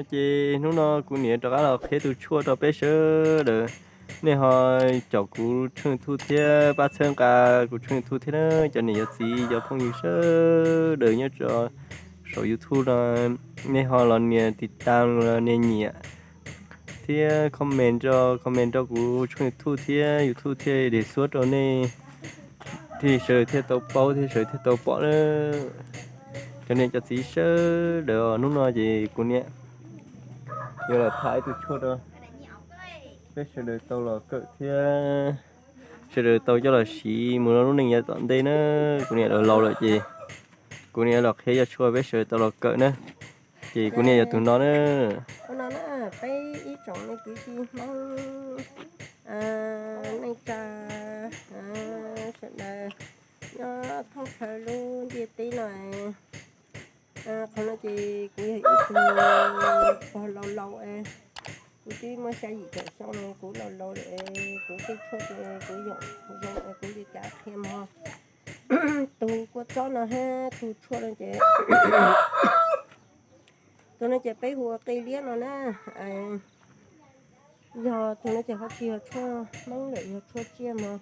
Ces hnub no kuv niam rov qab los qhia tus tshuaj rau peb sawv daws. Nej ho caum kuv tshooj YouTube thiab pab txhawb nqa kuv tshooj YouTube thiab na, cov niam cov txiv cov phooj ywg sawv daws nyob rau saum YouTube no, nej ho los nias tiv tas los nias nyiam thiab comment rau, comment rau kuv tshooj YouTube thiab YouTube thiaj li xuab rau nej thiaj sawv daws thiaj tau paub thiab sawv daws thiaj tau pom na. Cov niam cov txiv sawv daws, hnub no ces kuv niam yuav los tham ib tug tshuaj rau peb sawv daws tau los kawm thiab sawv daws tau coj los siv mus rau lub neej yav tom ntej na. Kuv niam laus laus lawm ces kuv niam los qhia cov tshuaj peb sawv daws tau los kawm na. Ces kuv niam yog tus no na. Ua no na, peb ib tsoom me kwv tij Hmoob, neej tsa, sawv daws nyob thoob plaws lub ntiaj teb no. Qhov no ces kuv yog ib tug pog laus laus es, kuv twb muaj xya yim caum xyoo no, kuv laus laus lawm es kuv tej tshuaj ces kuv yoom zoo es kuv li kav qhia mog. Tus kua txob no hab tus tshuaj no ces, tus no ces peb hu ua qe liab no na. Yog tus no ces ho tsis yog tshuaj Hmoob lawm, yog tshuaj tsiaj mog.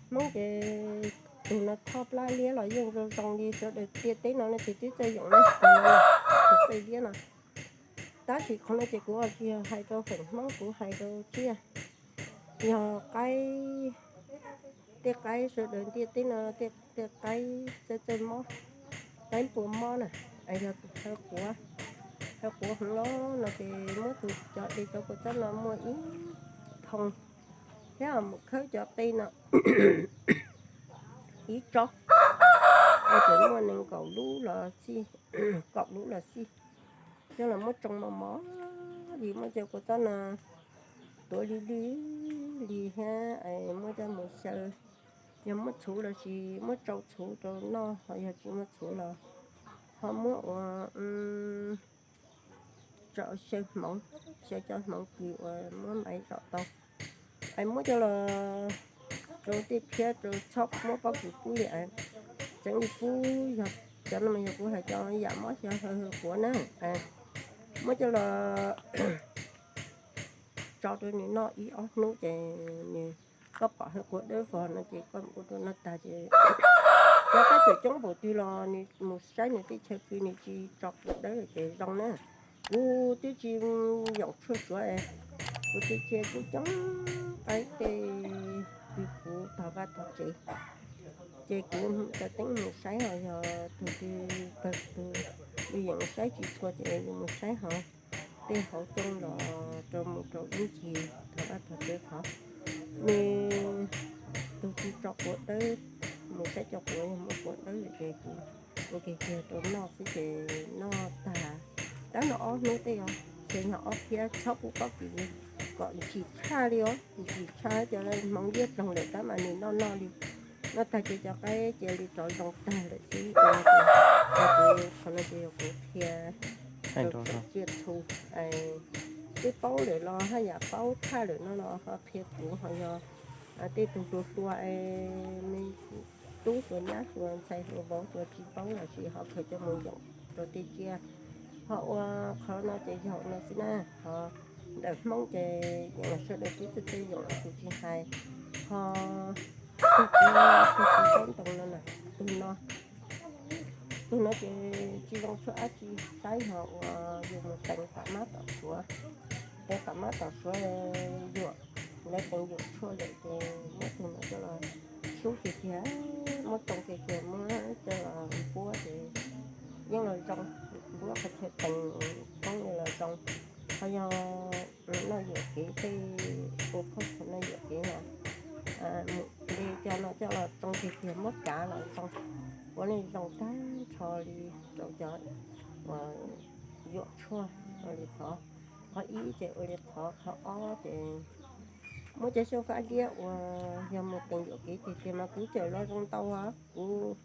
Hmoob ces tus no thoj plab liab los yeej zoo zoo li sawv daws ntiaj teb no ne, ces twb txawj yoom na, tus qe liab no. Tab sis qhov no ces kuv tsis yog hais rau feem Hmoob, kuv hais rau tsiaj. Yog qaib, tej qaib sawv daws ntiaj teb no, tej qaib txawj txawj mob, qaib npua mob na, yog hawv quav, hawv quav heev los no ces muab tus cov de rau kua txob no muaj ib phoo, thiab mus khawb cov qe no ib tsob, es tseem muaj nees nkaum lub los xij, kaum lub los xij, coj los muab tsoo mos mos li, muab cov kua txob no tuav li li li thiab muab coj mus xyaw. Yog muab txhuv los sis muab tsau txhuv rau noj, ho yog tsis muaj txhuv los ho muab ua tsau xyaw hmoov, xyaw cov hmoov kws uas muab maiv zom tau, es muab coj los rau tej phiab rau txhob muab pob kws pub li, txeev li pub. Yog cov no mas yog kuv hais cov yam mob xyov hawv quav na, muab coj los tso rau nws noj ib ob hnub ces nws, koj pom hawv quav dawb vog no ces koj ua rau noj tag ces, cov qaib txawm coob npaum twg los nws mus saib nws tej chaw kws nws tsis tso quav dawb lawm ces zoo na. Kuv twb tsis yoom tshuaj suav, kuv txiv tsev kuj coob qaib tej kws kuv tog vaj tog tsev, ces kuv tau teeb mus saib ho yog tus twg kawg tus, yus yeem saib tsis txhua ces yus mus saib ho tej hauv coo los rau mus rau ib ncig tog vaj tog tsev qhov, nws tus twg tso quav dawb, mus saib cov quav yog muaj quav dawb lawm ces kuv ua kiag kiag rau noj xwb ces noj tag, tab noj ob hnub tej os, ces yog ob phiab, txhob pub pob kws kom ntsim tshaj li os, ntsim tshaj cov hmoov liab ploog lawm tab mas nws noj noj li, noj tag ces cov qaib cia li rov zoo tag lawm xwb. Qhov no ces yog kuv qhia rau tsoom tsiaj txhu, twb paub lawm los haj yam paub tshaj lawm no los ho qhia kuv, ho yog tej tug hluas hluas es me tub hluas nyab hluas ntxhais hluas vauv hluas tsis paub los sis ho khaws coj mus yoom rau tej tsiaj. Ho ua qhov no ces yog no xwb na, ho ntawm Hmoob ces yeej sawv daws twb txawj txawj yoom los kuv tsis hais, ho tus txiv, tus txiv taub ntoo no na, tus no, tus no ces tsis zoo tshuaj dab tsi, saib ho uas yus mus teev tom mab tom suav, teev tom mab tom suav yuam, lawv teev yuam tshuaj lawm ces muab tus no coj los sub kiag kiag, muab tsoo kiag kiag muab coj los npuab ces yeej los zoo, npuab qhov chaw teev poob li los zoo. Ho yog noj yuam kev tej, ua qhov chaw noj yuam kev los mus de cov no coj los tsoo kiag kiag muab kav los zoo, ua li zoo tag nrho li rau cov uas yuam tshuaj ua li qhov, qhov ib ces ua li qhov, qhov ob ces muab cov xyoob fab liab uas yog mus teev yuam kev tiag tiag mas kuv cawm los zoo ntau os. Kuv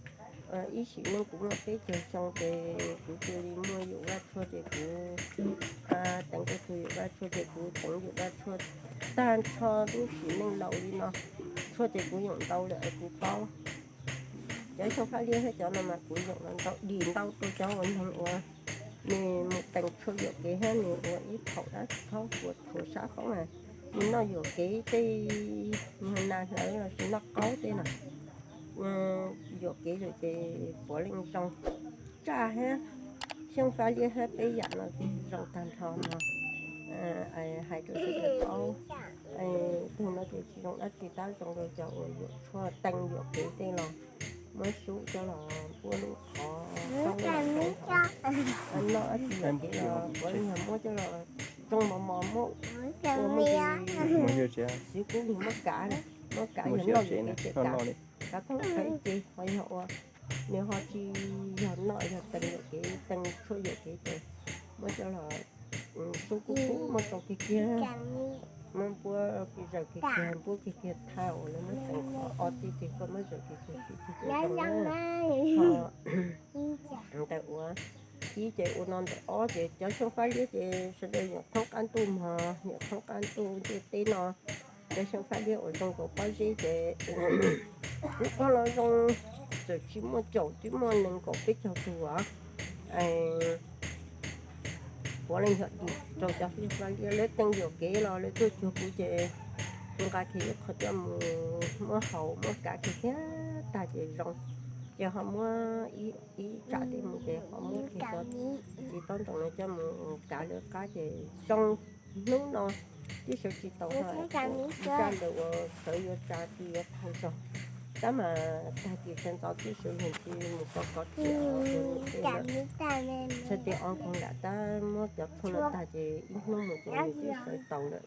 ib sim neej kuv muaj peb caug xyoo ces kuv cia li muaj yuam vaj tshuaj ces kuv teev tau tus yuam vaj tshuaj ces kuv teev yuam vaj tshuaj tag nrho lub sim neej laus li no. Tshuaj ces kuv yoom ntau lawm es kuv paub. Cov xyoob fab liab thiab cov no mas kuv yoom los ntau dim ntau rau cov uas neeg uas Nws mus tees tshuaj yuam kev thiab nws ua ib thaum dab tsi khaub kua tshuav sab foob na, nws noj yuam kev tej, nws nas hlawv los sis noj qaub tej na, yuam kev lawm ces puav leej zoo. Tsaj thiab xyoob fab liab thiab peb yam no ces zoo tag nrho no. Hais rau sawv daws paub, tug no ces tsis zoo dab tsi tab zoo rau cov uas yuam tshuaj tees yuam kev tej los muab sub coj los npuab lub qhov, noj dab tsi yuam kev los puav leej yog muab coj los tsoo mos mos muab ua muaj xwb kub li muab kav, muab kav yog noj yuam kev ces kav, kav thoob qhov ib ce ho yog ua, nws ho tsis yog noj yog tees yuam kev, tees tshuaj yuam kev ces muab coj los sub kub kub muab tsoo kiag kiag, muab npuab zaws kiag kiag, npuab kiag kiag thaj uas lawv muab tees qhov ob tib teg koj muab zaws kiag kiag tib teg ces zoo na. Ho ntawm ua ib ces ua no, ntawm ob ces cov xyoob fab liab ces sawv daws nyuam thoob qab ntuj mog, nyuam thoob qab ntuj ntiaj teb no cov xyoob fab liab uas zoo nkaus pob zeb ces kuv pom los zoo, txawm tsis muaj caum twb muaj nees nkaum peb caug tug as. Puav leej yog dim rau cov xyoob fab liab, lawv tees yuam kev los lawv tuaj cuag kuv ces kuv nqa kiag ib qho coj mus muab haus muab kav kiag thiab tag ces zoo. Ces ho muab ib tsam tej mus ces ho muab kiag cov txiv taub ntoo no coj mus kav lawv qab ces zoo. Hnub no twb sawv tsis taus ho, zaj ntawd uas sawv yuav tsa tis yuav thaij tso, tab mas tag kis sawv ntxov twb sawv lug tis mus kov kov thiab, txhais tes o nkoog nram tab muab cov tshuaj no tag ces ib hnub mus ces nws twb sawv taus lawm.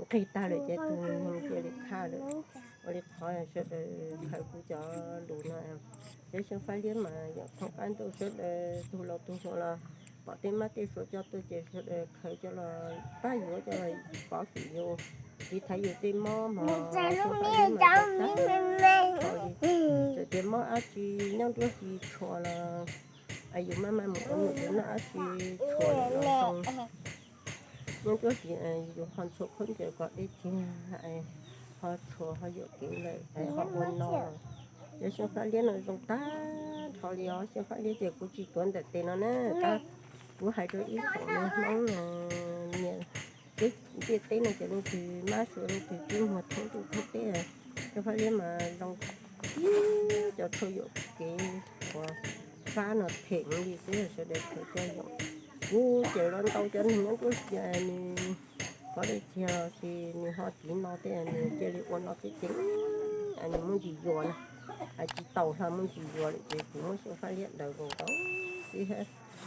Nqig tag lawm ces tus neeg cia li khaj lawm. Ua li qhov sawv daws khaws kuv cov lus no, cov xyoob fab liab mas yog thoob qab ntuj sawv daws tug laus tug hluas los pom tej mab tej suav coj tuaj ces sawv daws khaws coj los pab yuav coj los pov hwm yus, tiv thaiv yus tej mob mog. Txawm tias mob dab tsi nyob nruab hlis tshuam los yus maj maj mus ua num yus noj dab tsi tshuam los zoo. Nyob nruab hlis yus ho ntxhua khaub ncaws kom deb kiag, ho tshuam ho yuam kev lawm ho ua no. Cov xyoob fab liab no zoo tag nrho li os. Xyoob fab liab ces kuv tsis tuav ntawm tes no na, tab kuv hais rau ib tsoom me Hmoob nyiam ntiaj teb no ces leej twg mab suav leej twg twb muag thoob ntuj thoob teb. Xyoob fab liab mas zoo ib cov tshuaj yuam kev uas fab no phem heev li xwb, sawv daws khaws coj yoom. Kuv ces los ntau cov neeg nyob nruab hlis nws pov dej kiag los sis nws ho tiv no tej nws cia li ua no tib ceev, nws muaj ntsis yuas na, tsis taus hlo muaj ntsis yuas lawm ces kuv muab xyoob fab liab daws nkaus tau xwb,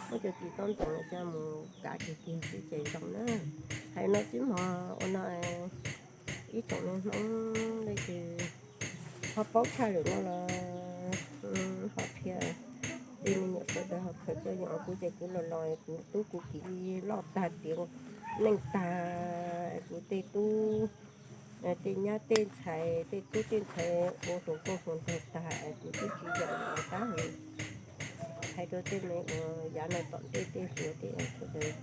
muab cov txiv taub ntoo no coj mus kav kiag kiag xwb ces zoo na. Hais no xwb mog, ua no ib tsoom me Hmoob leej twg ho paub tshaj lwm no los ho qhia tej me nyuam sawv daws ho khaws coj yoom. Kuv ces kuv los los kuv tub kuv kiv loj tag tiav neej tag, kuv tej tub tej nyab tej ntxhais tej tub tej ntxhais ua hluas nkauj hluas nraug tag es kuv twb tsis yoom lawm tab. Hais rau tej me uas yav no tom ntej tej hluas tej sawv daws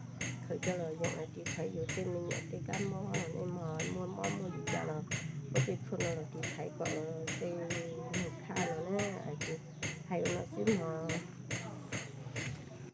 khaws coj los yoom tiv thaiv yus tej me nyuam tej kab mob